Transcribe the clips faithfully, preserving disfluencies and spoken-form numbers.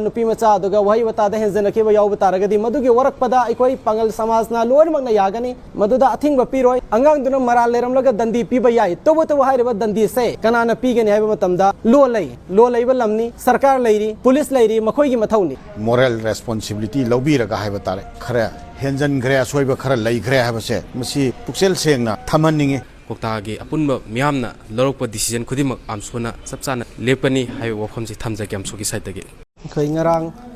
ꯅꯨꯄꯤ ꯃꯆꯥ ꯑꯗꯨꯒ ꯋꯥꯍꯩ ꯋꯥꯇꯥꯗ ꯍꯦꯟꯖꯟꯅꯈꯤꯕ ꯌꯥꯎꯕ ꯇꯥꯔꯒꯗꯤ, ꯃꯗꯨꯒꯤ ꯋꯥꯔꯛꯄꯗ ꯑꯩꯈꯣꯏ ꯄꯥꯡꯒꯜ ꯁꯃꯥꯖꯅ ꯂꯣꯏꯅꯃꯛꯅ ꯌꯥꯒꯅꯤ꯫ ꯃꯗꯨꯗ ꯑꯊꯤꯡꯕ ꯄꯤꯔꯣꯏ꯫ ꯑꯉꯥꯡꯗꯨꯅ ꯃꯔꯥꯜ ꯂꯩꯔꯝꯂꯒ ꯗꯟꯗꯤ ꯄꯤꯕ ꯌꯥꯏ, ꯇꯧꯕꯇꯕꯨ ꯍꯥꯏꯔꯤꯕ ꯗꯟꯗꯤꯁꯦ ꯀꯅꯥꯅ ꯄꯤꯒꯅꯤ ꯍꯥꯏꯕ ꯃꯇꯝꯗ, ꯂꯣ ꯂꯩ, ꯂꯣ ꯂꯩꯕ ꯂꯝꯅꯤ, ꯁꯔꯀꯥꯔ ꯂꯩꯔꯤ, ꯄꯨꯂꯤꯁ ꯂꯩꯔꯤ, ꯃꯈꯣꯏꯒꯤ ꯃꯊꯧꯅꯤ꯫ Moral responsibility ꯂꯧꯕꯤꯔꯒ ꯍꯥꯏꯕ ꯇꯥꯔꯦ, ꯈꯔ ꯍꯦꯟꯖꯟꯈ꯭ꯔꯦ, ꯑꯁꯣꯏꯕ ꯈꯔ ꯂꯩꯈ꯭ꯔꯦ ꯍꯥꯏꯕꯁꯦ ꯃꯁꯤ ꯄꯨꯛꯆꯦꯜ ꯁꯦꯡꯅ ꯊꯝꯍꯟꯅꯤꯡꯉꯤ꯫ ꯀ꯭ꯋꯥꯛꯇꯥꯒꯤ ꯑꯄꯨꯟꯕ ꯃꯤꯌꯥꯝꯅ ꯂꯧꯔꯛꯄ decision ꯈꯨꯗꯤꯡꯃꯛ ꯑꯝꯁꯨꯅ ꯆꯞ ꯆꯥꯅ ꯂꯦꯞꯀꯅꯤ ꯍꯥꯏꯕ ꯋꯥꯐꯝꯁꯤ ꯊꯝꯖꯒꯦ ꯑꯝꯁꯨꯒꯤ sideꯇꯒꯤ꯫ ꯑꯩꯈꯣꯏ ꯉꯔꯥꯡ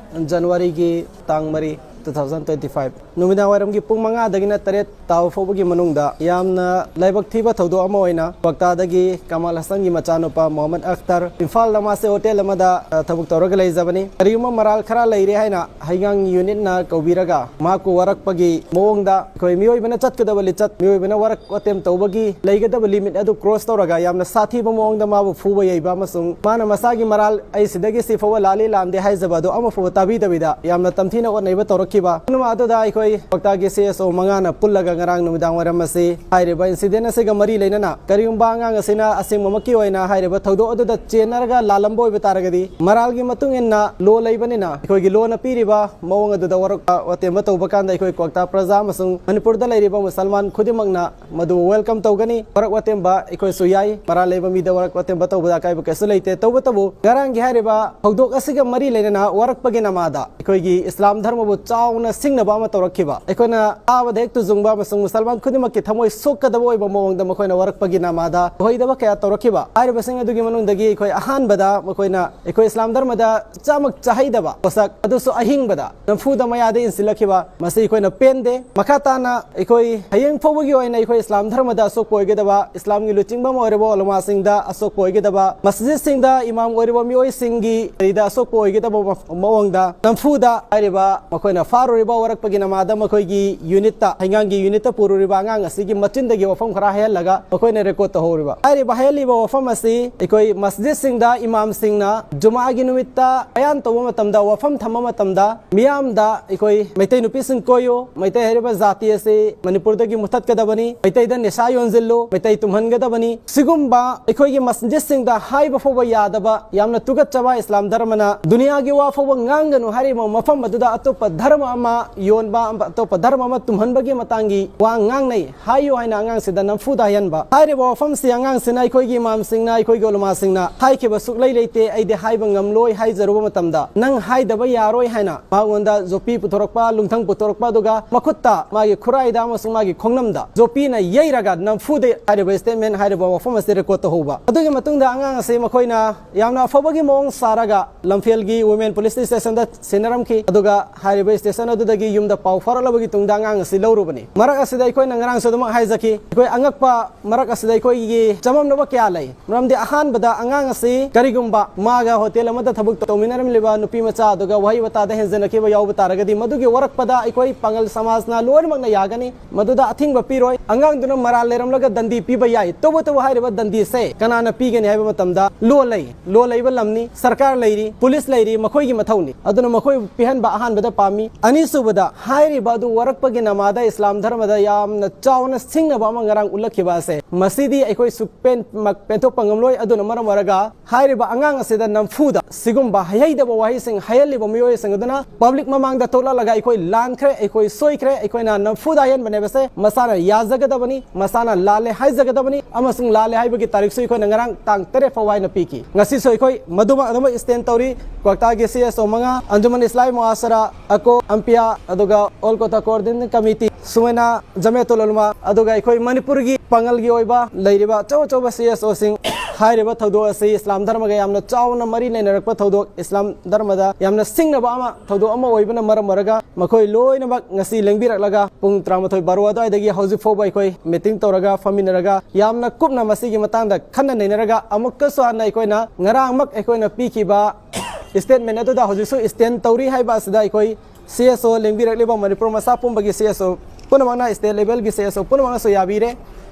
ꯖꯅꯋꯥꯔꯤꯒꯤ ꯇꯥꯡ ꯃꯔꯤ, two thousand twenty five, ꯅꯨꯃꯤꯗꯥꯡ ꯋꯥꯏꯔꯝꯒꯤ ꯄꯨꯡ ꯃꯉꯥꯗꯒꯤꯅ ꯇꯔꯦꯠ ꯇꯥꯕ ꯐꯥꯎꯕꯒꯤ ꯃꯅꯨꯡꯗ ꯌꯥꯝꯅ ꯂꯥꯏꯕꯛ ꯊꯤꯕ ꯊꯧꯗꯣꯛ ꯑꯃ ꯑꯣꯏꯅ ꯀ꯭ꯋꯥꯛꯇꯥꯗꯒꯤ ꯀꯃꯥꯜ ꯍꯁꯟꯒꯤ ꯃꯆꯥꯅꯨꯄꯥ ꯃꯣꯍꯝꯃꯗ ꯑꯈꯇꯔ ꯏꯝꯐꯥꯜꯗ ꯃꯥꯁꯦ ꯍꯣꯇꯦꯜ ꯑꯃꯗ, ꯑ, ꯊꯕꯛ ꯇꯧꯔꯒ ꯂꯩꯖꯕꯅꯤ꯫ ꯀꯔꯤꯒꯨꯝꯕ ꯃꯔꯥꯜ ꯈꯔ ꯂꯩꯔꯦ ꯍꯥꯏꯅ ꯍꯩꯉꯥꯡ unitꯅ ꯀꯧꯕꯤꯔꯒ ꯃꯍꯥꯛꯄꯨ ꯋꯥꯔꯛꯄꯒꯤ ꯃꯑꯣꯡꯗ, ꯑꯩꯈꯣꯏ ꯃꯤꯑꯣꯏꯕꯅ ꯆꯠꯀꯗꯕ ꯂꯤꯆꯠ, ꯃꯤꯑꯣꯏꯕꯅ ꯋꯥꯔꯛ ꯋꯥꯇꯦꯝ ꯇꯧꯕꯒꯤ ꯂꯩꯒꯗꯕ limit ꯑꯗꯨ cross ꯇꯧꯔꯒ ꯌꯥꯝꯅ ꯁꯥꯊꯤꯕ ꯃꯑꯣꯡꯗ ꯃꯥꯕꯨ ꯐꯨꯕ ꯌꯩꯕ ꯑꯃꯁꯨꯡ ꯃꯥꯅ ꯃꯁꯥꯒꯤ ꯃꯔꯥꯜ, "ꯑꯩ ꯁꯤꯗꯒꯤ ꯁꯤ ꯐꯥꯎꯕ ꯂꯥꯜꯂꯤ ꯂꯥꯟꯗꯦ" ꯍꯥꯏꯖꯕ ꯑꯗꯨ ꯑꯃ ꯐꯥꯎꯕ ꯇꯥꯕꯤꯗꯕꯤꯗ ꯌꯥꯝꯅ ꯇꯝꯊꯤꯅ ꯑꯣꯠꯅꯩꯕ ꯇꯧꯔꯛꯈꯤꯕ꯫ ꯄꯨꯝꯅꯃꯛ ꯑꯗꯨꯗ ꯑꯩꯈꯣꯏ ꯀ꯭ꯋꯥꯛꯇꯥꯒꯤ C S O ꯃꯉꯥꯅ ꯄꯨꯜꯂꯒ ꯉꯔꯥꯡ ꯅꯨꯃꯤꯗꯥꯡ ꯋꯥꯏꯔꯝ ꯑꯁꯤ ꯍꯥꯏꯔꯤꯕ incident ꯑꯁꯤꯒ ꯃꯔꯤ ꯂꯩꯅꯅ ꯀꯔꯤꯒꯨꯝꯕ ꯑꯉꯥꯡ ꯑꯁꯤꯅ ꯑꯁꯦꯡꯕꯃꯛꯀꯤ ꯑꯣꯏꯅ ꯍꯥꯏꯔꯤꯕ ꯊꯧꯗꯣꯛ ꯑꯗꯨꯗ ꯆꯦꯟꯅꯔꯒ ꯂꯥꯜꯂꯝꯕ ꯑꯣꯏꯕ ꯇꯥꯔꯒꯗꯤ, ꯃꯔꯥꯜꯒꯤ ꯃꯇꯨꯡ ꯏꯟꯅ law ꯂꯩꯕꯅꯤꯅ, ꯑꯩꯈꯣꯏꯒꯤ lawꯅ ꯄꯤꯔꯤꯕ ꯃꯑꯣꯡ ꯑꯗꯨꯗ ꯋꯥꯔꯛꯄ ꯋꯥꯇꯦꯝꯕ ꯇꯧꯕ ꯀꯥꯟꯗ ꯑꯩꯈꯣꯏ ꯀ꯭ꯋꯥꯛꯇꯥ ꯄ꯭ꯔꯖꯥ ꯑꯃꯁꯨꯡ ꯃꯅꯤꯄꯨꯔꯗ ꯂꯩꯔꯤꯕ ꯃꯨꯁꯜꯃꯥꯟ ꯈꯨꯗꯤꯡꯃꯛꯅ ꯃꯗꯨ welcome ꯇꯧꯒꯅꯤ꯫ ꯋꯥꯔꯛ ꯋꯥꯇꯦꯝꯕ ꯑꯩꯈꯣꯏꯁꯨ ꯌꯥꯏ, ꯃꯔꯥꯜ ꯂꯩꯕ ꯃꯤꯗ ꯋꯥꯔꯛ ꯋꯥꯇꯦꯝꯕ ꯇꯧꯕꯗ ꯑꯀꯥꯏꯕ ꯀꯩꯁꯨ ꯂꯩꯇꯦ꯫ ꯇꯧꯕꯇꯕꯨ ꯉꯔꯥꯡꯒꯤ ꯍꯥꯏꯔꯤꯕ ꯊꯧꯗꯣꯛ ꯑꯁꯤꯒ ꯃꯔꯤ ꯂꯩꯅꯅ ꯋꯥꯔꯛꯄꯒꯤ ꯅꯃꯥꯗ ꯑꯩꯈꯣꯏꯒꯤ ꯏꯁꯂꯥꯝ ꯙꯔꯃꯕꯨ ꯆꯥꯎꯅ ꯁꯤꯡꯅꯕ ꯑꯃ ꯇꯧꯔꯛꯈꯤꯕ, ꯑꯩꯈꯣꯏꯅ ꯇꯥꯕꯗ ꯍꯦꯛ ꯇꯨꯖꯨꯡꯕ ꯑꯃꯁꯨꯡ ꯃꯨꯁꯜꯃꯥꯟ ꯈꯨꯗꯤꯡꯃꯛꯀꯤ ꯊꯃꯣꯏ ꯁꯣꯛꯀꯗꯕ ꯑꯣꯏꯕ ꯃꯑꯣꯡꯗ ꯃꯈꯣꯏꯅ ꯋꯥꯔꯛꯄꯒꯤ ꯅꯃꯥꯗ ꯍꯣꯏꯗꯕ ꯀꯌꯥ ꯇꯧꯔꯛꯈꯤꯕ꯫ ꯍꯥꯏꯔꯤꯕꯁꯤꯡ ꯑꯗꯨꯒꯤ ꯃꯅꯨꯡꯗꯒꯤ ꯑꯩꯈꯣꯏ ꯑꯍꯥꯟꯕꯗ ꯃꯈꯣꯏꯅ ꯑꯩꯈꯣꯏ ꯏꯁꯂꯥꯝ ꯙꯔꯃꯗ ꯆꯥꯃꯛ ꯆꯥꯍꯩꯗꯕ ꯄꯣꯠꯁꯛ, ꯑꯗꯨꯁꯨ ꯑꯍꯤꯡꯕꯗ ꯅꯝꯐꯨꯗ ꯃꯌꯥꯗ ꯏꯟꯁꯤꯜꯂꯛꯈꯤꯕ, ꯃꯁꯤ ꯑꯩꯈꯣꯏꯅ ꯄꯦꯟꯗꯦ꯫ ꯃꯈꯥ ꯇꯥꯅ ꯑꯩꯈꯣꯏ ꯍꯌꯦꯡ ꯐꯥꯎꯕꯒꯤ ꯑꯣꯏꯅ ꯑꯩꯈꯣꯏ ꯏꯁꯂꯥꯝ ꯙꯔꯃꯗ ꯑꯁꯣꯛꯄ ꯑꯣꯏꯒꯗꯕ, ꯏꯁꯂꯥꯝꯒꯤ ꯂꯨꯆꯤꯡꯕ ꯑꯃ ꯑꯣꯏꯔꯕ ꯎꯂꯃꯥꯁꯤꯡꯗ ꯑꯁꯣꯛꯄ ꯑꯣꯏꯒꯗꯕ, ꯃꯁꯖꯤꯗꯁꯤꯡꯗ ꯏꯃꯥꯝ ꯑꯣꯏꯔꯤꯕ ꯃꯤꯑꯣꯏꯁꯤꯡꯒꯤ ꯀꯔꯤꯗ ꯑꯁꯣꯛꯄ ꯑꯣꯏꯒꯗꯕ ꯃ-, ꯃꯑꯣꯡꯗ ꯅꯝꯐꯨꯗ ꯍꯥꯏꯔꯤꯕ ꯃꯈꯣꯏꯅ ꯐꯥꯔꯨꯔꯤꯕ ꯋꯥꯔꯛꯄꯒꯤ ꯅꯃꯥꯗ ꯃꯈꯣꯏꯒꯤ ꯌꯨꯅꯤꯠꯇ, ꯍꯩꯉꯥꯡꯒꯤ ꯌꯨꯅꯤꯠꯇ ꯄꯨꯔꯨꯔꯤꯕ ꯑꯉꯥꯡ ꯑꯁꯤꯒꯤ ꯃꯆꯤꯟꯗꯒꯤ ꯋꯥꯐꯝ ꯈꯔ ꯍꯥꯏꯍꯜꯂꯒ ꯃꯈꯣꯏꯅ ꯔꯦꯀꯣꯔꯗ ꯇꯧꯍꯧꯔꯤꯕ꯫ ꯍꯥꯏꯔꯤꯕ ꯍꯥꯏꯍꯜꯂꯤꯕ ꯋꯥꯐꯝ ꯑꯁꯤ ꯑꯩꯈꯣꯏ ꯃꯁꯖꯤꯗꯁꯤꯡꯗ ꯏꯃꯥꯝꯁꯤꯡꯅ ꯖꯨꯃꯥꯒꯤ ꯅꯨꯃꯤꯠꯇ ꯕꯌꯥꯟ ꯇꯧꯕ ꯃꯇꯝꯗ, ꯋꯥꯐꯝ ꯊꯝꯕ ꯃꯇꯝꯗ, ꯃꯤꯌꯥꯝꯗ ꯑꯩꯈꯣꯏ ꯃꯩꯇꯩ ꯅꯨꯄꯤꯁꯤꯡ ꯀꯣꯏꯌꯨ, ꯃꯩꯇꯩ ꯍꯥꯏꯔꯤꯕ ꯖꯥꯇꯤ ꯑꯁꯤ ꯃꯅꯤꯄꯨꯔꯗꯒꯤ ꯃꯨꯊꯠꯀꯗꯕꯅꯤ, ꯃꯩꯇꯩꯗ ꯅꯤꯁꯥ ꯌꯣꯟꯁꯤꯜꯂꯨ, ꯃꯩꯇꯩ ꯇꯨꯝꯍꯟꯒꯗꯕꯅꯤ, ꯁꯤꯒꯨꯝꯕ ꯑꯩꯈꯣꯏꯒꯤ ꯃꯁꯖꯤꯗꯁꯤꯡꯗ ꯍꯥꯏꯕ ꯐꯥꯎꯕ ꯌꯥꯗꯕ, ꯌꯥꯝꯅ ꯇꯨꯀꯠꯆꯕ ꯏꯁꯂꯥꯝ ꯙꯔꯃꯅ ꯗꯨꯅꯤꯌꯥꯒꯤ ꯋꯥ ꯐꯥꯎꯕ ꯉꯥꯡꯒꯅꯨ ꯍꯥꯏꯔꯤꯕ ꯃꯐꯝ ꯑꯗꯨꯗ ꯑꯇꯣꯞꯄ ꯙꯔꯃ ꯑꯃ ꯌꯣꯟꯕ, ꯑꯇꯣꯞꯄ ꯙꯔꯃ ꯑꯃ ꯇꯨꯝꯍꯟꯕꯒꯤ ꯃꯇꯥꯡꯒꯤ ꯋꯥ ꯉꯥꯡꯅꯩ꯫ ꯍꯥꯏꯌꯨ ꯍꯥꯏꯅ ꯑꯉꯥꯡꯁꯤꯗ ꯅꯝꯐꯨꯗ ꯍꯥꯏꯍꯟꯕ꯫ ꯍꯥꯏꯔꯤꯕ ꯋꯥꯐꯝꯁꯤ ꯑꯉꯥꯡꯁꯤꯅ ꯑꯩꯈꯣꯏꯒꯤ ꯏꯃꯥꯝꯁꯤꯡꯅ, ꯑꯩꯈꯣꯏꯒꯤ ꯎꯂꯃꯥꯁꯤꯡꯅ ꯍꯥꯏꯈꯤꯕ ꯁꯨꯛꯂꯩ ꯂꯩꯇꯦ, ꯑꯩꯗꯤ ꯍꯥꯏꯕ ꯉꯝꯂꯣꯏ ꯍꯥꯏꯖꯔꯨꯕ ꯃꯇꯝꯗ, ꯅꯪ ꯍꯥꯏꯗꯕ ꯌꯥꯔꯣꯏ ꯍꯥꯏꯅ ꯃꯉꯣꯟꯗ ꯖꯣꯄꯤ ꯄꯨꯊꯣꯔꯛꯄ, ꯂꯨꯡꯊꯪ ꯄꯨꯊꯣꯔꯛꯄ, ꯑꯗꯨꯒ ꯃꯈꯨꯠꯇ, ꯃꯥꯒꯤ ꯈꯨꯔꯥꯏꯗ ꯑꯃꯁꯨꯡ ꯃꯥꯒꯤ ꯈꯣꯡꯅꯝꯗ ꯖꯣꯄꯤꯅ ꯌꯩꯔꯒ ꯅꯝꯐꯨꯗ ꯍꯥꯏꯔꯤꯕ ꯁ꯭ꯇꯦꯠꯃꯦꯟ, ꯍꯥꯏꯔꯤꯕ ꯋꯥꯐꯝ ꯑꯁꯤ ꯔꯦꯀꯣꯔꯗ ꯇꯧꯍꯧꯕ꯫ ꯑꯗꯨꯒꯤ ꯃꯇꯨꯡꯗ ꯑꯉꯥꯡ ꯑꯁꯤ ꯃꯈꯣꯏꯅ ꯌꯥꯝꯅ ꯑꯐꯕꯒꯤ ꯃꯑꯣꯡ ꯁꯥꯔꯒ ꯂꯝꯐꯦꯜꯒꯤ ꯋꯨꯃꯦꯟ ꯄꯨꯂꯤꯁ ꯁ꯭ꯇꯦꯁꯟꯗ ꯁꯤꯟꯅꯔꯝꯈꯤ꯫ ꯑꯗꯨꯒ ꯍꯥꯏꯔꯤꯕ ꯁ꯭ꯇꯦꯁꯟ ꯑꯗꯨꯗꯒꯤ ꯌꯨꯝꯗ ꯄꯥꯎ ꯐꯥꯎꯔꯛꯂꯕꯒꯤ ꯇꯨꯡꯗ ꯑꯉꯥꯡ ꯑꯁꯤ ꯂꯧꯔꯨꯕꯅꯤ꯫ ꯃꯔꯛ ꯑꯁꯤꯗ ꯑꯩꯈꯣꯏꯅ ꯉꯔꯥꯡꯁꯨ ꯑꯗꯨꯃꯛ ꯍꯥꯏꯖꯈꯤ, ꯑꯩꯈꯣꯏ ꯑꯉꯛꯄ ꯃꯔꯛ ꯑꯁꯤꯗ ꯑꯩꯈꯣꯏꯒꯤ ꯆꯃꯝꯅꯕ ꯀꯌꯥ ꯂꯩ꯫ ꯃꯔꯝꯗꯤ ꯑꯍꯥꯟꯕꯗ ꯑꯉꯥꯡ ꯑꯁꯤ ꯀꯔꯤꯒꯨꯝꯕ ꯃꯥꯒ ꯍꯣꯇꯦꯜ ꯑꯃꯗ ꯊꯕꯛ ꯇꯧꯃꯤꯟꯅꯔꯝꯂꯤꯕ ꯅꯨꯄꯤ ꯃꯆꯥ ꯑꯗꯨꯒ ꯋꯥꯍꯩ ꯋꯥꯇꯥꯗ ꯍꯦꯟꯖꯅꯈꯤꯕ ꯌꯥꯎꯕ ꯇꯥꯔꯒꯗꯤ, ꯃꯗꯨꯒꯤ ꯋꯥꯔꯛꯄꯗ ꯑꯩꯈꯣꯏ ꯄꯥꯡꯒꯜ ꯁꯃꯥꯖꯅ ꯂꯣꯏꯅꯃꯛꯅ ꯌꯥꯒꯅꯤ꯫ ꯃꯗꯨꯗ ꯑꯊꯤꯡꯕ ꯄꯤꯔꯣꯏ꯫ ꯑꯉꯥꯡꯗꯨꯅ ꯃꯔꯥꯜ ꯂꯩꯔꯝꯂꯒ ꯗꯟꯗꯤ ꯄꯤꯕ ꯌꯥꯏ꯫ ꯇꯧꯕꯇꯕꯨ ꯍꯥꯏꯔꯤꯕ ꯗꯟꯗꯤꯁꯦ ꯀꯅꯥꯅ ꯄꯤꯒꯅꯤ ꯍꯥꯏꯕ ꯃꯇꯝꯗ, ꯂꯣ ꯂꯩ, ꯂꯣ ꯂꯩꯕ ꯂꯝꯅꯤ, ꯁꯔꯀꯥꯔ ꯂꯩꯔꯤ, ꯄꯨꯂꯤꯁ ꯂꯩꯔꯤ, ꯃꯈꯣꯏꯒꯤ ꯃꯊꯧꯅꯤ꯫ ꯑꯗꯨꯅ ꯃꯈꯣꯏ ꯄꯤꯍꯟꯕ ꯑꯍꯥꯟꯕꯗ ꯄꯥꯝꯃꯤ꯫ ꯑꯅꯤꯁꯨꯕꯗ, ꯍꯥꯏꯔꯤꯕ ꯑꯗꯨ ꯋꯥꯔꯛꯄꯒꯤ ꯅꯃꯥꯗ ꯏꯁꯂꯥꯝ ꯙꯔꯃꯗ ꯌꯥꯝꯅ ꯆꯥꯎꯅ ꯁꯤꯡꯅꯕ ꯑꯃ ꯉꯔꯥꯡ ꯎꯠꯂꯛꯈꯤꯕ ꯑꯁꯦ, ꯃꯁꯤꯗꯤ ꯑꯩꯈꯣꯏ ꯁꯨꯛꯄꯦꯟ-, ꯃꯛ-, ꯄꯦꯟꯊꯣꯛꯄ ꯉꯝꯂꯣꯏ꯫ ꯑꯗꯨꯅ ꯃꯔꯝ ꯑꯣꯏꯔꯒ ꯍꯥꯏꯔꯤꯕ ꯑꯉꯥꯡ ꯑꯁꯤꯗ ꯅꯝꯐꯨꯗ ꯁꯤꯒꯨꯝꯕ ꯍꯩꯍꯩꯗꯕ ꯋꯥꯍꯩꯁꯤꯡ ꯍꯥꯏꯍꯜꯂꯤꯕ ꯃꯤꯑꯣꯏꯁꯤꯡ ꯑꯗꯨꯅ ꯄꯕ꯭ꯂꯤꯛ ꯃꯃꯥꯡꯗ ꯊꯣꯛꯂꯛꯂꯒ ꯑꯩꯈꯣꯏ ꯂꯥꯟꯈ꯭ꯔꯦ, ꯑꯩꯈꯣꯏ ꯁꯣꯏꯈ꯭ꯔꯦ, ꯑꯩꯈꯣꯏꯅ ꯅꯝꯐꯨꯗ ꯍꯥꯏꯍꯟꯕꯅꯦꯕꯁꯦ ꯃꯁꯥꯅ ꯌꯥꯖꯒꯗꯕꯅꯤ, ꯃꯁꯥꯅ ꯂꯥꯜꯂꯦ ꯍꯥꯏꯖꯒꯗꯕꯅꯤ, ꯑꯃꯁꯨꯡ ꯂꯥꯜꯂꯦ ꯍꯥꯏꯕꯒꯤ ꯇꯥꯔꯤꯛꯁꯨ ꯑꯩꯈꯣꯏꯅ ꯉꯔꯥꯡ ꯇꯥꯡ ꯇꯔꯦꯠ ꯐꯥꯎ ꯍꯥꯏꯅ ꯄꯤꯈꯤ꯫ ꯉꯁꯤꯁꯨ ꯑꯩꯈꯣꯏ ꯃꯗꯨꯃꯛ ꯑꯗꯨꯃꯛ ꯁ꯭ꯇꯦꯟ ꯇꯧꯔꯤ꯫ ꯀ꯭ꯋꯥꯛꯇꯥꯒꯤ ꯁꯤ ꯑꯦꯁ ꯑꯣ ꯃꯉꯥ, ꯑꯟꯖꯨꯃꯟ ꯏꯁꯂꯥꯃꯤ ꯃꯨꯍꯥꯁꯔꯥ, ꯑꯀꯣ, ꯑꯝꯄꯤꯌꯥ, ꯑꯗꯨꯒ ꯑꯣꯜ ꯀꯣꯇꯥ ꯀꯣꯑꯣꯔꯗꯤꯅꯦꯁꯟ ꯀꯃꯤꯇꯤ, ꯁꯨꯃꯥꯏꯅ ꯖꯃꯦꯇꯨꯜ ꯎꯂꯃꯥ, ꯑꯗꯨꯒ ꯑꯩꯈꯣꯏ ꯃꯅꯤꯄꯨꯔꯒꯤ ꯄꯥꯡꯒꯜꯒꯤ ꯑꯣꯏꯕ ꯂꯩꯔꯤꯕ ꯑꯆꯧ ꯑꯆꯧꯕ ꯁꯤ ꯑꯦꯁ ꯑꯣꯁꯤꯡ, ꯍꯥꯏꯔꯤꯕ ꯊꯧꯗꯣꯛ ꯑꯁꯤ ꯏꯁꯂꯥꯝ ꯙꯔꯃꯒ ꯌꯥꯝꯅ ꯆꯥꯎꯅ ꯃꯔꯤ ꯂꯩꯅꯔꯛꯄ ꯊꯧꯗꯣꯛ, ꯏꯁꯂꯥꯝ ꯙꯔꯃꯗ ꯌꯥꯝꯅ ꯁꯤꯡꯅꯕ ꯑꯃ, ꯊꯧꯗꯣꯛ ꯑꯃ ꯑꯣꯏꯕꯅ ꯃꯔꯝ ꯑꯣꯏꯔꯒ ꯃꯈꯣꯏ ꯂꯣꯏꯅꯃꯛ ꯉꯁꯤ ꯂꯦꯡꯕꯤꯔꯛꯂꯒ ꯄꯨꯡ ꯇꯔꯥꯃꯥꯊꯣꯏ ꯕꯥꯔꯣ ꯑꯗꯨꯋꯥꯏꯗꯒꯤ ꯍꯧꯖꯤꯛ ꯐꯥꯎꯕ ꯑꯩꯈꯣꯏ ꯃꯤꯇꯤꯡ ꯇꯧꯔꯒ, ꯐꯝꯃꯤꯟꯅꯔꯒ, ꯌꯥꯝꯅ ꯀꯨꯞꯅ ꯃꯁꯤꯒꯤ ꯃꯇꯥꯡꯗ ꯈꯟꯅ ꯅꯩꯅꯔꯒ, ꯑꯃꯨꯛꯀꯁꯨ ꯍꯟꯅ ꯑꯩꯈꯣꯏꯅ ꯉꯔꯥꯡꯃꯛ ꯑꯩꯈꯣꯏꯅ ꯄꯤꯈꯤꯕ ꯁ꯭ꯇꯦꯠꯃꯦꯟ ꯑꯗꯨꯗ ꯍꯧꯖꯤꯛꯁꯨ ꯁ꯭ꯇꯦꯟ ꯇꯧꯔꯤ ꯍꯥꯏꯕ ꯑꯁꯤꯗ ꯑꯩꯈꯣꯏ ꯁꯤ ꯑꯦꯁ ꯑꯣ ꯂꯦꯡꯕꯤꯔꯛꯂꯤꯕ ꯃꯅꯤꯄꯨꯔ ꯃꯆꯥ ꯄꯨꯝꯕꯒꯤ ꯁꯤ ꯑꯦꯁ ꯑꯣ ꯄꯨꯝꯅꯃꯛꯅ, ꯁ꯭ꯇꯦꯠ ꯂꯦꯚꯦꯜꯒꯤ ꯁꯤ ꯑꯦꯁ ꯑꯣ ꯄꯨꯝꯅꯃꯛꯅꯁꯨ ꯌꯥꯕꯤꯔꯦ꯫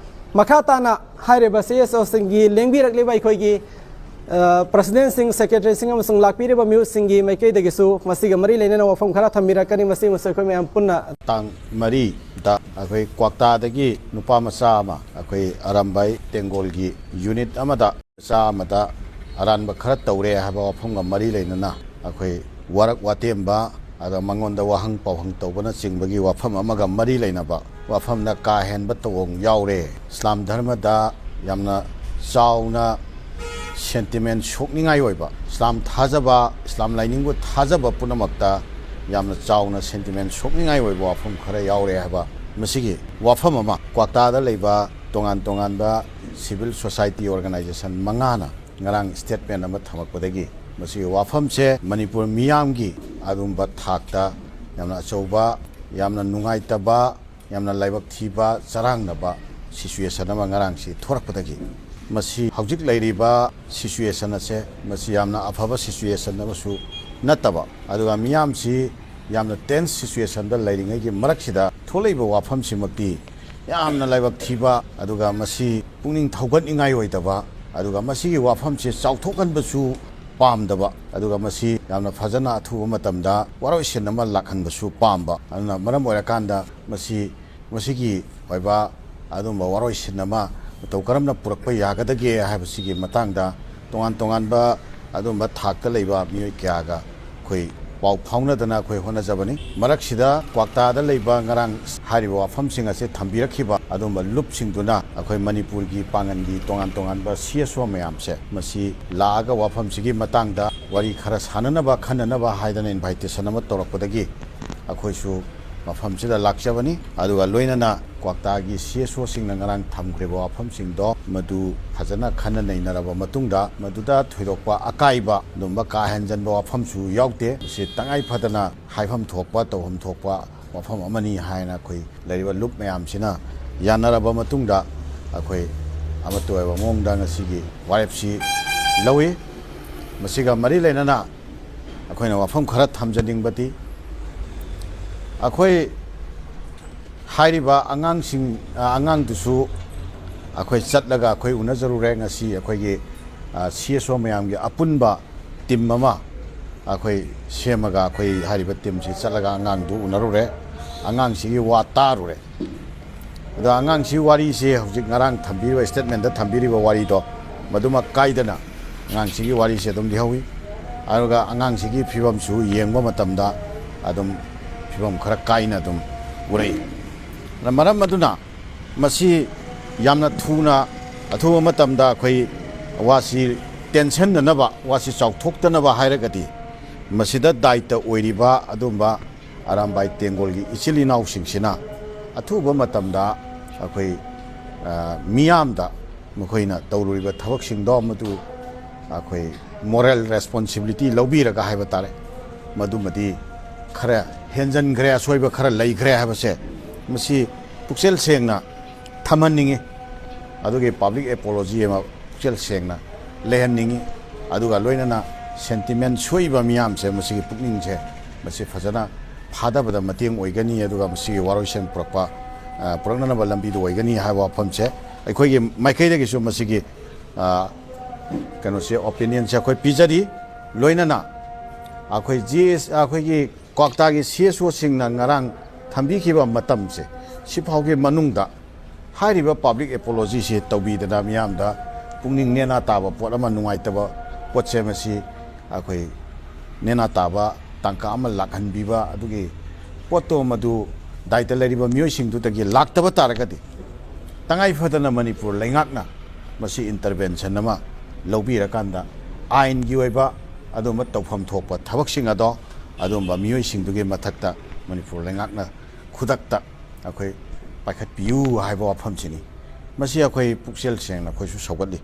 ꯃꯈꯥ ꯇꯥꯅ ꯍꯥꯏꯔꯤꯕ ꯁꯤ ꯑꯦꯁ ꯑꯣꯁꯤꯡꯒꯤ ꯂꯦꯡꯕꯤꯔꯛꯂꯤꯕ ꯑꯩꯈꯣꯏꯒꯤ ꯄ꯭ꯔꯁꯤꯗꯦꯟꯁꯤꯡ, ꯁꯦꯀ꯭ꯔꯦꯇꯔꯤꯁꯤꯡ ꯑꯃꯁꯨꯡ ꯂꯥꯛꯄꯤꯔꯤꯕ ꯃꯤꯑꯣꯏꯁꯤꯡꯒꯤ ꯃꯥꯏꯀꯩꯗꯒꯤꯁꯨ ꯃꯁꯤꯒ ꯃꯔꯤ ꯂꯩꯅꯅ ꯋꯥꯐꯝ ꯈꯔ ꯊꯝꯕꯤꯔꯛꯀꯅꯤ꯫ ꯃꯁꯤ ꯑꯃꯁꯨ ꯑꯩꯈꯣꯏ ꯃꯌꯥꯝ ꯄꯨꯟꯅ ꯇꯥꯡ ꯃꯔꯤꯗ ꯑꯩꯈꯣꯏ ꯀ꯭ꯋꯥꯛꯇꯥꯗꯒꯤ ꯅꯨꯄꯥ ꯃꯆꯥ ꯑꯃ ꯑꯩꯈꯣꯏ ꯑꯔꯥꯝꯕꯥꯏ ꯇꯦꯡꯒꯣꯜꯒꯤ ꯌꯨꯅꯤꯠ ꯑꯃꯗ ꯃꯆꯥ ꯑꯃꯗ ꯑꯔꯥꯟꯕ ꯈꯔ ꯇꯧꯔꯦ ꯍꯥꯏꯕ ꯋꯥꯐꯝꯒ ꯃꯔꯤ ꯂꯩꯅꯅ ꯑꯩꯈꯣꯏ ꯋꯥꯔꯛ ꯋꯥꯇꯦꯝꯕ, ꯑꯗ ꯃꯉꯣꯟꯗ ꯋꯥꯍꯪ ꯄꯥꯎꯍꯪ ꯇꯧꯕꯅꯆꯤꯡꯕꯒꯤ ꯋꯥꯐꯝ ꯑꯃꯒ ꯃꯔꯤ ꯂꯩꯅꯕ ꯋꯥꯐꯝꯗ ꯀꯥ ꯍꯦꯟꯕ ꯇꯧꯑꯣꯡ ꯌꯥꯎꯔꯦ꯫ ꯏꯁꯂꯥꯝ ꯙꯔꯃꯗ ꯌꯥꯝꯅ ꯆꯥꯎꯅ ꯁꯦꯟꯇꯤꯃꯦꯟ ꯁꯣꯛꯅꯤꯡꯉꯥꯏ ꯑꯣꯏꯕ, ꯏꯁꯂꯥꯝ ꯊꯥꯖꯕ, ꯏꯁꯂꯥꯝ ꯂꯥꯏꯅꯤꯡꯕꯨ ꯊꯥꯖꯕ ꯄꯨꯝꯅꯃꯛꯇ ꯌꯥꯝꯅ ꯆꯥꯎꯅ ꯁꯦꯟꯇꯤꯃꯦꯟ ꯁꯣꯛꯅꯤꯡꯉꯥꯏ ꯑꯣꯏꯕ ꯋꯥꯐꯝ ꯈꯔ ꯌꯥꯎꯔꯦ ꯍꯥꯏꯕ ꯃꯁꯤꯒꯤ ꯋꯥꯐꯝ ꯑꯃ ꯀ꯭ꯋꯥꯛꯇꯥꯗ ꯂꯩꯕ ꯇꯣꯉꯥꯟ ꯇꯣꯉꯥꯟꯕ ꯁꯤꯚꯤꯜ ꯁꯣꯁꯥꯏꯇꯤ ꯑꯣꯔꯒꯅꯥꯏꯖꯦꯁꯟ ꯃꯉꯥꯅ ꯉꯔꯥꯡ ꯁ꯭ꯇꯦꯠꯃꯦꯟ ꯑꯃ ꯊꯝꯃꯛꯄꯗꯒꯤ ꯃꯁꯤꯒꯤ ꯋꯥꯐꯝꯁꯦ ꯃꯅꯤꯄꯨꯔ ꯃꯤꯌꯥꯝꯒꯤ ꯑꯗꯨꯝꯕ ꯊꯥꯛꯇ ꯌꯥꯝꯅ ꯑꯆꯧꯕ, ꯌꯥꯝꯅ ꯅꯨꯡꯉꯥꯏꯇꯕ, ꯌꯥꯝꯅ ꯂꯥꯏꯕꯛ ꯊꯤꯕ, ꯆꯔꯥꯡꯅꯕ ꯁꯤꯆꯨꯋꯦꯁꯟ ꯑꯃ ꯉꯔꯥꯡꯁꯤ ꯊꯣꯔꯛꯄꯗꯒꯤ ꯃꯁꯤ ꯍꯧꯖꯤꯛ ꯂꯩꯔꯤꯕ ꯁꯤꯆꯨꯋꯦꯁꯟ ꯑꯁꯦ ꯃꯁꯤ ꯌꯥꯝꯅ ꯑꯐꯕ ꯁꯤꯆꯨꯋꯦꯁꯟ ꯑꯃꯁꯨ ꯅꯠꯇꯕ, ꯑꯗꯨꯒ ꯃꯤꯌꯥꯝꯁꯤ ꯌꯥꯝꯅ ꯇꯦꯟꯁ ꯁꯤꯆꯨꯋꯦꯁꯟꯗ ꯂꯩꯔꯤꯉꯩꯒꯤ ꯃꯔꯛꯁꯤꯗ ꯊꯣꯛꯂꯛꯏꯕ ꯋꯥꯐꯝꯁꯤꯃꯛꯇꯤ ꯌꯥꯝꯅ ꯂꯥꯏꯕꯛ ꯊꯤꯕ, ꯑꯗꯨꯒ ꯃꯁꯤ ꯄꯨꯛꯅꯤꯡ ꯊꯧꯒꯠꯅꯤꯡꯉꯥꯏ ꯑꯣꯏꯗꯕ, ꯑꯗꯨꯒ ꯃꯁꯤꯒꯤ ꯋꯥꯐꯝꯁꯦ ꯆꯥꯎꯊꯣꯛꯍꯟꯕꯁꯨ ꯄꯥꯝꯗꯕ, ꯑꯗꯨꯒ ꯃꯁꯤ ꯌꯥꯝꯅ ꯐꯖꯅ ꯑꯊꯨꯕ ꯃꯇꯝꯗ ꯋꯥꯔꯣꯏꯁꯤꯟ ꯑꯃ ꯂꯥꯛꯍꯟꯕꯁꯨ ꯄꯥꯝꯕ꯫ ꯑꯗꯨꯅ ꯃꯔꯝ ꯑꯣꯏꯔꯀꯥꯟꯗ ꯃꯁꯤ, ꯃꯁꯤꯒꯤ ꯑꯣꯏꯕ ꯑꯗꯨꯝꯕ ꯋꯥꯔꯣꯏꯁꯤꯟ ꯑꯃ ꯃꯇꯧ ꯀꯔꯝꯅ ꯄꯨꯔꯛꯄ ꯌꯥꯒꯗꯒꯦ ꯍꯥꯏꯕꯁꯤꯒꯤ ꯃꯇꯥꯡꯗ ꯇꯣꯉꯥꯟ ꯇꯣꯉꯥꯟꯕ ꯑꯗꯨꯝꯕ ꯊꯥꯛꯇ ꯂꯩꯕ ꯃꯤꯑꯣꯏ ꯀꯌꯥꯒ ꯑꯩꯈꯣꯏ ꯄꯥꯎ ꯐꯥꯎꯅꯗꯅ ꯑꯩꯈꯣꯏ ꯍꯣꯠꯅꯖꯕꯅꯤ꯫ ꯃꯔꯛꯁꯤꯗ ꯀ꯭ꯋꯥꯛꯇꯥꯗ ꯂꯩꯕ ꯉꯔꯥꯡ ꯍꯥꯏꯔꯤꯕ ꯋꯥꯐꯝꯁꯤꯡ ꯑꯁꯤ ꯊꯝꯕꯤꯔꯛꯈꯤꯕ ꯑꯗꯨꯝꯕ ꯂꯨꯞꯁꯤꯡꯗꯨꯅ ꯑꯩꯈꯣꯏ ꯃꯅꯤꯄꯨꯔꯒꯤ ꯄꯥꯡꯒꯟꯒꯤ ꯇꯣꯉꯥꯟ ꯇꯣꯉꯥꯟꯕ ꯁꯤ ꯑꯦꯁ ꯑꯣ ꯃꯌꯥꯝꯁꯦ ꯃꯁꯤ ꯂꯥꯛꯑꯒ ꯋꯥꯐꯝꯁꯤꯒꯤ ꯃꯇꯥꯡꯗ ꯋꯥꯔꯤ ꯈꯔ ꯁꯥꯟꯅꯅꯕ, ꯈꯟꯅꯅꯕ ꯍꯥꯏꯗꯅ ꯏꯟꯚꯥꯏꯇꯦꯁꯟ ꯑꯃ ꯇꯧꯔꯛꯄꯗꯒꯤ ꯑꯩꯈꯣꯏꯁꯨ ꯃꯐꯝꯁꯤꯗ ꯂꯥꯛꯆꯕꯅꯤ꯫ ꯑꯗꯨꯒ ꯂꯣꯏꯅꯅ ꯀ꯭ꯋꯥꯛꯇꯥꯒꯤ ꯁꯤ ꯑꯦꯁ ꯑꯣꯁꯤꯡꯅ ꯉꯔꯥꯡ ꯊꯝꯈ꯭ꯔꯤꯕ ꯋꯥꯐꯝꯁꯤꯡꯗꯣ ꯃꯗꯨ ꯐꯖꯅ ꯈꯟꯅ ꯅꯩꯅꯔꯕ ꯃꯇꯨꯡꯗ ꯃꯗꯨꯗ ꯊꯣꯏꯗꯣꯛꯄ ꯑꯀꯥꯏꯕ ꯑꯗꯨꯝꯕ ꯀꯥ ꯍꯦꯟꯖꯟꯕ ꯋꯥꯐꯝꯁꯨ ꯌꯥꯎꯗꯦ꯫ ꯃꯁꯤ ꯇꯉꯥꯏ ꯐꯗꯅ ꯍꯥꯏꯐꯝ ꯊꯣꯛꯄ, ꯇꯧꯐꯝ ꯊꯣꯛꯄ ꯋꯥꯐꯝ ꯑꯃꯅꯤ ꯍꯥꯏꯅ ꯑꯩꯈꯣꯏ ꯂꯩꯔꯤꯕ ꯂꯨꯞ ꯃꯌꯥꯝꯁꯤꯅ ꯌꯥꯅꯔꯕ ꯃꯇꯨꯡꯗ ꯑꯩꯈꯣꯏ ꯑꯃꯠꯇ ꯑꯣꯏꯕ ꯃꯑꯣꯡꯗ ꯉꯁꯤꯒꯤ ꯋꯥꯔꯦꯞꯁꯤ ꯂꯧꯏ꯫ ꯃꯁꯤꯒ ꯃꯔꯤ ꯂꯩꯅꯅ ꯑꯩꯈꯣꯏꯅ ꯋꯥꯐꯝ ꯈꯔ ꯊꯝꯖꯅꯤꯡꯕꯗꯤ, ꯑꯩꯈꯣꯏ ꯍꯥꯏꯔꯤꯕ ꯑꯉꯥꯡꯁꯤꯡ, ꯑ, ꯑꯉꯥꯡꯗꯨꯁꯨ ꯑꯩꯈꯣꯏ ꯆꯠꯂꯒ ꯑꯩꯈꯣꯏ ꯎꯅꯖꯔꯨꯔꯦ꯫ ꯉꯁꯤ ꯑꯩꯈꯣꯏꯒꯤ, ꯑ, ꯁꯤ ꯑꯦꯁ ꯑꯣ ꯃꯌꯥꯝꯒꯤ ꯑꯄꯨꯟꯕ ꯇꯤꯝ ꯑꯃ ꯑꯩꯈꯣꯏ ꯁꯦꯝꯃꯒ ꯑꯩꯈꯣꯏ ꯍꯥꯏꯔꯤꯕ ꯇꯤꯝꯁꯤ ꯆꯠꯂꯒ ꯑꯉꯥꯡꯗꯨ ꯎꯅꯔꯨꯔꯦ, ꯑꯉꯥꯡꯁꯤꯒꯤ ꯋꯥ ꯇꯥꯔꯨꯔꯦ꯫ ꯑꯗꯣ ꯑꯉꯥꯡꯁꯤ ꯋꯥꯔꯤꯁꯦ ꯍꯧꯖꯤꯛ ꯉꯔꯥꯡ ꯊꯝꯕꯤꯔꯤꯕ ꯁ꯭ꯇꯦꯠꯃꯦꯟꯗ ꯊꯝꯕꯤꯔꯤꯕ ꯋꯥꯔꯤꯗꯣ ꯃꯗꯨꯃꯛ ꯀꯥꯏꯗꯅ ꯑꯉꯥꯡꯁꯤꯒꯤ ꯋꯥꯔꯤꯁꯦ ꯑꯗꯨꯝ ꯂꯤꯍꯧꯋꯤ꯫ ꯑꯗꯨꯒ ꯑꯉꯥꯡꯁꯤꯒꯤ ꯐꯤꯕꯝꯁꯨ ꯌꯦꯡꯕ ꯃꯇꯝꯗ ꯑꯗꯨꯝ ꯐꯤꯕꯝ ꯈꯔ ꯀꯥꯏꯅ ꯑꯗꯨꯝ ꯎꯔꯛꯏ꯫ ꯑꯗꯨꯅ ꯃꯔꯝ ꯑꯗꯨꯅ ꯃꯁꯤ ꯌꯥꯝꯅ ꯊꯨꯅ, ꯑꯊꯨꯕ ꯃꯇꯝꯗ ꯑꯩꯈꯣꯏ ꯋꯥꯁꯤ ꯇꯦꯟꯁꯟꯅꯅꯕ, ꯋꯥꯁꯤ ꯆꯥꯎꯊꯣꯛꯇꯅꯕ ꯍꯥꯏꯔꯒꯗꯤ ꯃꯁꯤꯗ ꯗꯥꯏꯇ ꯑꯣꯏꯔꯤꯕ ꯑꯗꯨꯝꯕ ꯑꯔꯥꯝꯕꯥꯏ ꯇꯦꯡꯒꯣꯜꯒꯤ ꯏꯆꯤꯜ ꯏꯅꯥꯎꯁꯤꯡꯁꯤꯅ ꯑꯊꯨꯕ ꯃꯇꯝꯗ ꯑꯩꯈꯣꯏ, ꯑ, ꯃꯤꯌꯥꯝꯗ ꯃꯈꯣꯏꯅ ꯇꯧꯔꯨꯔꯤꯕ ꯊꯕꯛꯁꯤꯡꯗꯣ ꯃꯗꯨ ꯑꯩꯈꯣꯏ ꯃꯣꯔꯦꯜ ꯔꯦꯁꯄꯣꯟꯁꯤꯕꯤꯂꯤꯇꯤ ꯂꯧꯕꯤꯔꯒ ꯍꯥꯏꯕ ꯇꯥꯔꯦ, ꯃꯗꯨꯃꯗꯤ ꯈꯔ ꯍꯦꯟꯖꯟꯈ꯭ꯔꯦ, ꯑꯁꯣꯏꯕ ꯈꯔ ꯂꯩꯈ꯭ꯔꯦ ꯍꯥꯏꯕꯁꯦ ꯃꯁꯤ ꯄꯨꯛꯆꯦꯜ ꯁꯦꯡꯅ ꯊꯝꯍꯟꯅꯤꯡꯉꯤ꯫ ꯑꯗꯨꯒꯤ ꯄꯕ꯭ꯂꯤꯛ ꯑꯦꯄꯣꯂꯣꯖꯤ ꯑꯃ ꯄꯨꯛꯆꯦꯜ ꯁꯦꯡꯅ ꯂꯩꯍꯟꯅꯤꯡꯉꯤ꯫ ꯑꯗꯨꯒ ꯂꯣꯏꯅꯅ ꯁꯦꯟꯇꯤꯃꯦꯟ ꯁꯣꯛꯏꯕ ꯃꯤꯌꯥꯝꯁꯦ, ꯃꯁꯤꯒꯤ ꯄꯨꯛꯅꯤꯡꯁꯦ, ꯃꯁꯤ ꯐꯖꯅ ꯐꯥꯗꯕꯗ ꯃꯇꯦꯡ ꯑꯣꯏꯒꯅꯤ, ꯑꯗꯨꯒ ꯃꯁꯤꯒꯤ ꯋꯥꯔꯣꯏꯁꯤꯟ ꯄꯨꯔꯛꯄ, ꯑ, ꯄꯨꯔꯛꯅꯅꯕ ꯂꯝꯕꯤꯗ ꯑꯣꯏꯒꯅꯤ ꯍꯥꯏꯕ ꯋꯥꯐꯝꯁꯦ ꯑꯩꯈꯣꯏꯒꯤ ꯃꯥꯏꯀꯩꯗꯒꯤꯁꯨ ꯃꯁꯤꯒꯤ, ꯑ, ꯀꯩꯅꯣꯁꯦ, ꯑꯣꯄꯤꯅꯤꯌꯟꯁꯦ ꯑꯩꯈꯣꯏ ꯄꯤꯖꯔꯤ꯫ ꯂꯣꯏꯅꯅ ꯑꯩꯈꯣꯏ ꯖꯤ ꯑꯦꯁ, ꯑꯩꯈꯣꯏꯒꯤ ꯀ꯭ꯋꯥꯛꯇꯥꯒꯤ ꯁꯤ ꯑꯦꯁ ꯑꯣꯁꯤꯡꯅ ꯉꯔꯥꯡ ꯊꯝꯕꯤꯈꯤꯕ ꯃꯇꯝꯁꯦ, ꯁꯤꯐꯥꯎꯒꯤ ꯃꯅꯨꯡꯗ ꯍꯥꯏꯔꯤꯕ ꯄꯕ꯭ꯂꯤꯛ ꯑꯦꯄꯣꯂꯣꯖꯤꯁꯤ ꯇꯧꯕꯤꯗꯅ ꯃꯤꯌꯥꯝꯗ ꯄꯨꯛꯅꯤꯡ ꯅꯦꯅꯥ ꯇꯥꯕ ꯄꯣꯠ ꯑꯃ, ꯅꯨꯡꯉꯥꯏꯇꯕ ꯄꯣꯠꯁꯦ ꯃꯁꯤ ꯑꯩꯈꯣꯏ ꯅꯦꯅꯥ ꯇꯥꯕ ꯇꯥꯡꯀꯛ ꯑꯃ ꯂꯥꯛꯍꯟꯕꯤꯕ, ꯑꯗꯨꯒꯤ ꯄꯣꯠꯇꯣ ꯃꯗꯨ ꯗꯥꯏꯇ ꯂꯩꯔꯤꯕ ꯃꯤꯑꯣꯏꯁꯤꯡꯗꯨꯗꯒꯤ ꯂꯥꯛꯇꯕ ꯇꯥꯔꯒꯗꯤ, ꯇꯉꯥꯏ ꯐꯗꯅ ꯃꯅꯤꯄꯨꯔ ꯂꯩꯉꯥꯛꯅ ꯃꯁꯤ ꯏꯟꯇꯔꯚꯦꯟꯁꯟ ꯑꯃ ꯂꯧꯕꯤꯔꯀꯥꯟꯗ ꯑꯥꯏꯟꯒꯤ ꯑꯣꯏꯕ ꯑꯗꯨꯝꯕ ꯇꯧꯐꯝ ꯊꯣꯛꯄ ꯊꯕꯛꯁꯤꯡ ꯑꯗꯣ ꯑꯗꯨꯝꯕ ꯃꯤꯑꯣꯏꯁꯤꯡꯗꯨꯒꯤ ꯃꯊꯛꯇ ꯃꯅꯤꯄꯨꯔ ꯂꯩꯉꯥꯛꯅ ꯈꯨꯗꯛꯇ ꯑꯩꯈꯣꯏ ꯄꯥꯏꯈꯠꯄꯤꯌꯨ ꯍꯥꯏꯕ ꯋꯥꯐꯝꯁꯤꯅꯤ꯫ ꯃꯁꯤ ꯑꯩꯈꯣꯏ ꯄꯨꯛꯆꯦꯜ ꯁꯦꯡꯅ ꯑꯩꯈꯣꯏꯁꯨ ꯁꯧꯒꯠꯂꯤ꯫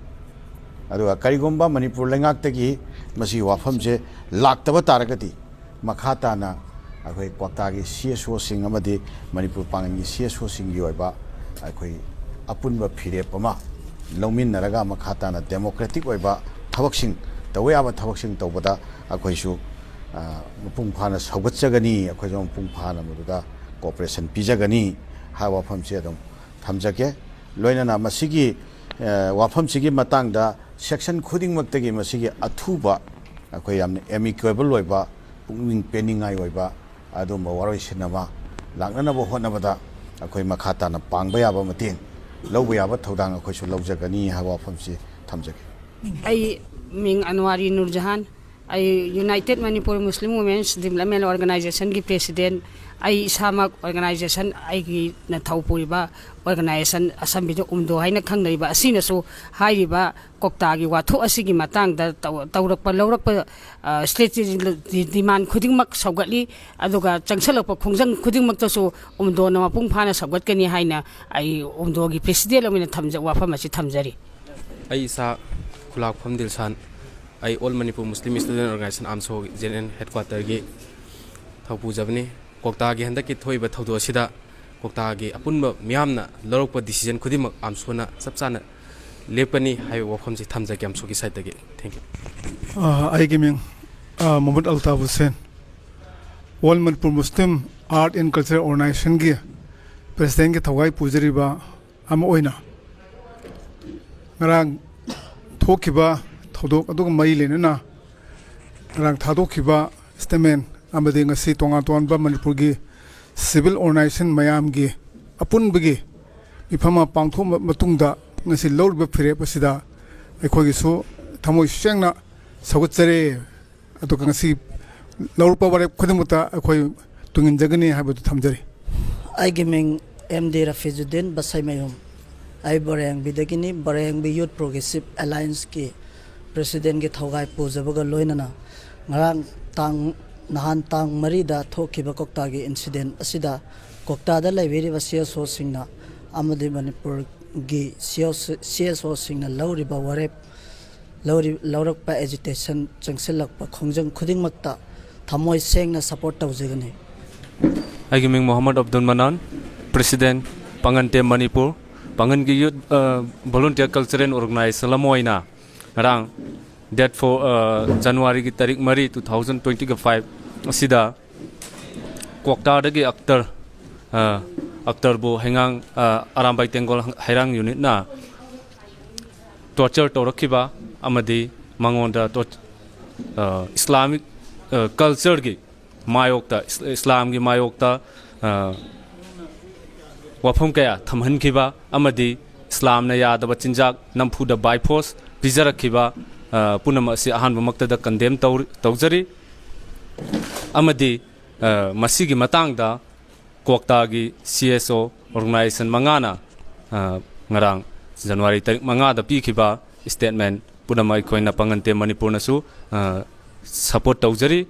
ꯑꯗꯨꯒ ꯀꯔꯤꯒꯨꯝꯕ ꯃꯅꯤꯄꯨꯔ ꯂꯩꯉꯥꯛꯇꯒꯤ ꯃꯁꯤꯒꯤ ꯋꯥꯐꯝꯁꯦ ꯂꯥꯛꯇꯕ ꯇꯥꯔꯒꯗꯤ, ꯃꯈꯥ ꯇꯥꯅ ꯑꯩꯈꯣꯏ ꯀ꯭ꯋꯥꯛꯇꯥꯒꯤ ꯁꯤ ꯑꯦꯁ ꯑꯣꯁꯤꯡ ꯑꯃꯗꯤ ꯃꯅꯤꯄꯨꯔ ꯄꯥꯡꯒꯟꯒꯤ ꯁꯤ ꯑꯦꯁ ꯑꯣꯁꯤꯡꯒꯤ ꯑꯣꯏꯕ ꯑꯩꯈꯣꯏ ꯑꯄꯨꯟꯕ ꯐꯤꯔꯦꯞ ꯑꯃ ꯂꯧꯃꯤꯟꯅꯔꯒ, ꯃꯈꯥ ꯇꯥꯅ ꯗꯦꯃꯣꯀ꯭ꯔꯦꯇꯤꯛ ꯑꯣꯏꯕ ꯊꯕꯛꯁꯤꯡ, ꯇꯧꯕ ꯌꯥꯕ ꯊꯕꯛꯁꯤꯡ ꯇꯧꯕꯗ ꯑꯩꯈꯣꯏꯁꯨ ꯑ, ꯃꯄꯨꯡ ꯐꯥꯅ ꯁꯧꯒꯠꯆꯒꯅꯤ, ꯑꯩꯈꯣꯏꯁꯨ ꯃꯄꯨꯡ ꯐꯥꯅ ꯃꯗꯨꯗ cooperation ꯄꯤꯖꯒꯅꯤ ꯍꯥꯏꯕ ꯋꯥꯐꯝꯁꯤ ꯑꯗꯨꯝ ꯊꯝꯖꯒꯦ꯫ ꯂꯣꯏꯅꯅ ꯃꯁꯤꯒꯤ, ꯑ, ꯋꯥꯐꯝꯁꯤꯒꯤ ꯃꯇꯥꯡꯗ section ꯈꯨꯗꯤꯡꯃꯛꯇꯒꯤ ꯃꯁꯤꯒꯤ ꯑꯊꯨꯕ, ꯑꯩꯈꯣꯏ ꯌꯥꯝꯅ amicable ꯑꯣꯏꯕ, ꯄꯨꯛꯅꯤꯡ ꯄꯦꯟꯅꯤꯡꯉꯥꯏ ꯑꯣꯏꯕ ꯑꯗꯨꯝꯕ ꯋꯥꯔꯣꯏꯁꯤꯟ ꯑꯃ ꯂꯥꯛꯅꯅꯕ ꯍꯣꯠꯅꯕꯗ ꯑꯩꯈꯣꯏ ꯃꯈꯥ ꯇꯥꯅ ꯄꯥꯡꯕ ꯌꯥꯕ ꯃꯇꯦꯡ ꯂꯧꯕ ꯌꯥꯕ ꯊꯧꯗꯥꯡ ꯑꯩꯈꯣꯏꯁꯨ ꯂꯧꯖꯒꯅꯤ ꯍꯥꯏꯕ ꯋꯥꯐꯝꯁꯤ ꯊꯝꯖꯒꯦ꯫ ꯑꯩ ꯃꯤꯡ ꯑꯅꯋꯥꯔꯤ ꯅꯨꯔꯖꯍꯥꯟ꯫ ꯑꯩ United Manipur Muslim Women's Development Organizationꯒꯤ president꯫ ꯑꯩ ꯏꯁꯥꯃꯛ organization, ꯑꯩꯒꯤꯅ ꯊꯧ ꯄꯨꯔꯤꯕ organization ꯑꯁꯝꯕꯤꯗ ꯎꯝꯗꯣ ꯍꯥꯏꯅ ꯈꯪꯅꯔꯤꯕ ꯑꯁꯤꯅꯁꯨ ꯍꯥꯏꯔꯤꯕ ꯀꯣꯛꯇꯥꯒꯤ ꯋꯥꯊꯣꯛ ꯑꯁꯤꯒꯤ ꯃꯇꯥꯡꯗ ꯇꯧ-, ꯇꯧꯔꯛꯄ, ꯂꯧꯔꯛꯄ, ꯑ, strategy demand ꯈꯨꯗꯤꯡꯃꯛ ꯁꯧꯒꯠꯂꯤ꯫ ꯑꯗꯨꯒ ꯆꯪꯁꯤꯜꯂꯛꯄ ꯈꯣꯡꯖꯪ ꯈꯨꯗꯤꯡꯃꯛꯇꯁꯨ ꯎꯝꯗꯣꯅ ꯃꯄꯨꯡ ꯐꯥꯅ ꯁꯧꯒꯠꯀꯅꯤ ꯍꯥꯏꯅ ꯑꯩ ꯎꯝꯗꯣꯒꯤ president ꯑꯣꯏꯅ ꯊꯝꯖ-, ꯋꯥꯐꯝ ꯑꯁꯤ ꯊꯝꯖꯔꯤ꯫ ꯑꯩ ꯏꯁꯥ ꯈꯨꯂꯥꯛꯐꯝ ꯗꯤꯜꯁꯥꯟ, ꯑꯩ All Manipur Muslim Student Organization, ꯑꯥꯝꯁꯣ general headquarterꯒꯤ ꯊꯧꯄꯨꯖꯕꯅꯤ꯫ ꯀꯣꯛꯇꯥꯒꯤ ꯍꯟꯗꯛꯀꯤ ꯊꯣꯛꯏꯕ ꯊꯧꯗꯣꯛ ꯑꯁꯤꯗ ꯀꯣꯛꯇꯥꯒꯤ ꯑꯄꯨꯟꯕ ꯃꯤꯌꯥꯝꯅ ꯂꯧꯔꯛꯄ decision ꯈꯨꯗꯤꯡꯃꯛ ꯑꯥꯝꯁꯣꯅ ꯆꯞ ꯆꯥꯅ ꯂꯦꯞꯀꯅꯤ ꯍꯥꯏꯕ ꯋꯥꯐꯝꯁꯤ ꯊꯝꯖꯒꯦ ꯑꯥꯝꯁꯣꯒꯤ sideꯇꯒꯤ꯫ Thank you꯫ ꯑ, ꯑꯩꯒꯤ ꯃꯤꯡ, ꯑ, ꯃꯨꯍꯝꯃꯗ Altaf Hussain, All Manipur Muslim Art and Cultural Organizationꯒꯤ presidentꯀꯤ ꯊꯧꯒꯥꯏ ꯄꯨꯖꯔꯤꯕ ꯑꯃ ꯑꯣꯏꯅ, ꯉꯔꯥꯡ ꯊꯣꯛꯈꯤꯕ ꯊꯧꯗꯣꯛ ꯑꯗꯨꯒ ꯃꯔꯤ ꯂꯩꯅꯅ ꯉꯔꯥꯡ ꯊꯥꯗꯣꯛꯈꯤꯕ statement ꯑꯃꯗꯤ ꯉꯁꯤ ꯇꯣꯉꯥꯟ ꯇꯣꯉꯥꯟꯕ ꯃꯅꯤꯄꯨꯔꯒꯤ civil organization ꯃꯌꯥꯝꯒꯤ ꯑꯄꯨꯟꯕꯒꯤ ꯃꯤꯐꯝ ꯑꯃ ꯄꯥꯡꯊꯣꯛꯑ ꯃꯇꯨꯡꯗ ꯉꯁꯤ ꯂꯧꯔꯤꯕ ꯐꯤꯔꯦꯞ ꯑꯁꯤꯗ ꯑꯩꯈꯣꯏꯒꯤꯁꯨ ꯊꯃꯣꯏ ꯁꯦꯡꯅ ꯁꯧꯒꯠꯆꯔꯤ꯫ ꯑꯗꯨꯒ ꯉꯁꯤ ꯂꯧꯔꯛꯄ ꯋꯥꯔꯦꯞ ꯈꯨꯗꯤꯡꯃꯛꯇ ꯑꯩꯈꯣꯏ ꯇꯨꯡꯏꯟꯖꯒꯅꯤ ꯍꯥꯏꯕꯗꯨ ꯊꯝꯖꯔꯤ꯫ ꯑꯩꯒꯤ ꯃꯤꯡ ꯑꯦꯝ ꯗꯤ ꯔꯐꯤꯖꯨꯗꯤꯟ ꯕꯁꯩꯃꯌꯨꯝ꯫ ꯑꯩ ꯕꯣꯔꯦꯡꯕꯤꯗꯒꯤꯅꯤ꯫ ꯕꯣꯔꯦꯡꯕꯤ Youth Progressive Allianceꯀꯤ presidentꯀꯤ ꯊꯧꯒꯥꯏ ꯄꯨꯖꯕꯒ ꯂꯣꯏꯅꯅ ꯉꯔꯥꯡ ꯇꯥꯡ, ꯅꯍꯥꯟ ꯇꯥꯡ ꯃꯔꯤꯗ ꯊꯣꯛꯈꯤꯕ ꯀꯣꯛꯇꯥꯒꯤ incident ꯑꯁꯤꯗ ꯀꯣꯛꯇꯥꯗ ꯂꯩꯕꯤꯔꯤꯕ C S Oꯁꯤꯡꯅ ꯑꯃꯗꯤ ꯃꯅꯤꯄꯨꯔꯒꯤ C S, C S Oꯁꯤꯡꯅ ꯂꯧꯔꯤꯕ ꯋꯥꯔꯦꯞ, ꯂꯧꯔꯤ-, ꯂꯧꯔꯛꯄ agitation, ꯆꯪꯁꯤꯜꯂꯛꯄ ꯈꯣꯡꯖꯪ ꯈꯨꯗꯤꯡꯃꯛꯇ ꯊꯃꯣꯏ ꯁꯦꯡꯅ support ꯇꯧꯖꯒꯅꯤ꯫ ꯑꯩꯒꯤ ꯃꯤꯡ Mohammad Abdul ꯃꯅꯥꯟ, president, ꯄꯥꯡꯒꯟ team Manipur. ꯄꯥꯡꯒꯟꯒꯤ youth, ꯑ, volunteer cultural organization ꯑꯃ ꯑꯣꯏꯅ ꯉꯔꯥꯡ Date four, ꯑ, ꯖꯅꯋꯥꯔꯤꯒꯤ ꯇꯥꯔꯤꯛ ꯃꯔꯤ, two thousand twenty five ꯑꯁꯤꯗ ꯀ꯭ꯋꯥꯛꯇꯥꯗꯒꯤ ꯑꯛꯇꯔ, ꯑ, ꯑꯛꯇꯔꯕꯨ ꯍꯩꯉꯥꯡ, ꯑ, ꯑꯔꯥꯝꯕꯥꯏ ꯇꯦꯡꯒꯣꯜ ꯍꯩꯔꯥꯡ ꯌꯨꯅꯤꯠꯅ torture ꯇꯧꯔꯛꯈꯤꯕ ꯑꯃꯗꯤ ꯃꯉꯣꯟꯗ ꯇꯣꯔ-, ꯑ, Islamic, ꯑ, culture ꯒꯤ ꯃꯥꯌꯣꯛꯇ, ꯏꯁ-, ꯏꯁꯂꯥꯝꯒꯤ ꯃꯥꯌꯣꯛꯇ, ꯑ, ꯋꯥꯐꯝ ꯀꯌꯥ ꯊꯝꯍꯟꯈꯤꯕ ꯑꯃꯗꯤ ꯏꯁꯂꯥꯝꯅ ꯌꯥꯗꯕ ꯆꯤꯟꯖꯥꯛ ꯅꯝꯐꯨꯗ by force ꯄꯤꯖꯔꯛꯈꯤꯕ, ꯑ, ꯄꯨꯝꯅꯃꯛ ꯑꯁꯤ ꯑꯍꯥꯟꯕꯃꯛꯇꯗ condemn ꯇꯧ-, ꯇꯧꯖꯔꯤ꯫ ꯑꯃꯗꯤ, ꯑ, ꯃꯁꯤꯒꯤ ꯃꯇꯥꯡꯗ ꯀ꯭ꯋꯥꯛꯇꯥꯒꯤ C S O organization ꯃꯉꯥꯅ, ꯑ, ꯉꯔꯥꯡ ꯖꯅꯋꯥꯔꯤ ꯇꯥꯔꯤꯛ ꯃꯉꯥꯗ ꯄꯤꯈꯤꯕ statement ꯄꯨꯝꯅꯃꯛ ꯑꯩꯈꯣꯏꯅ ꯄꯥꯉꯟ ꯇꯦꯝ ꯃꯅꯤꯄꯨꯔꯅꯁꯨ, ꯑ, support ꯇꯧꯖꯔꯤ꯫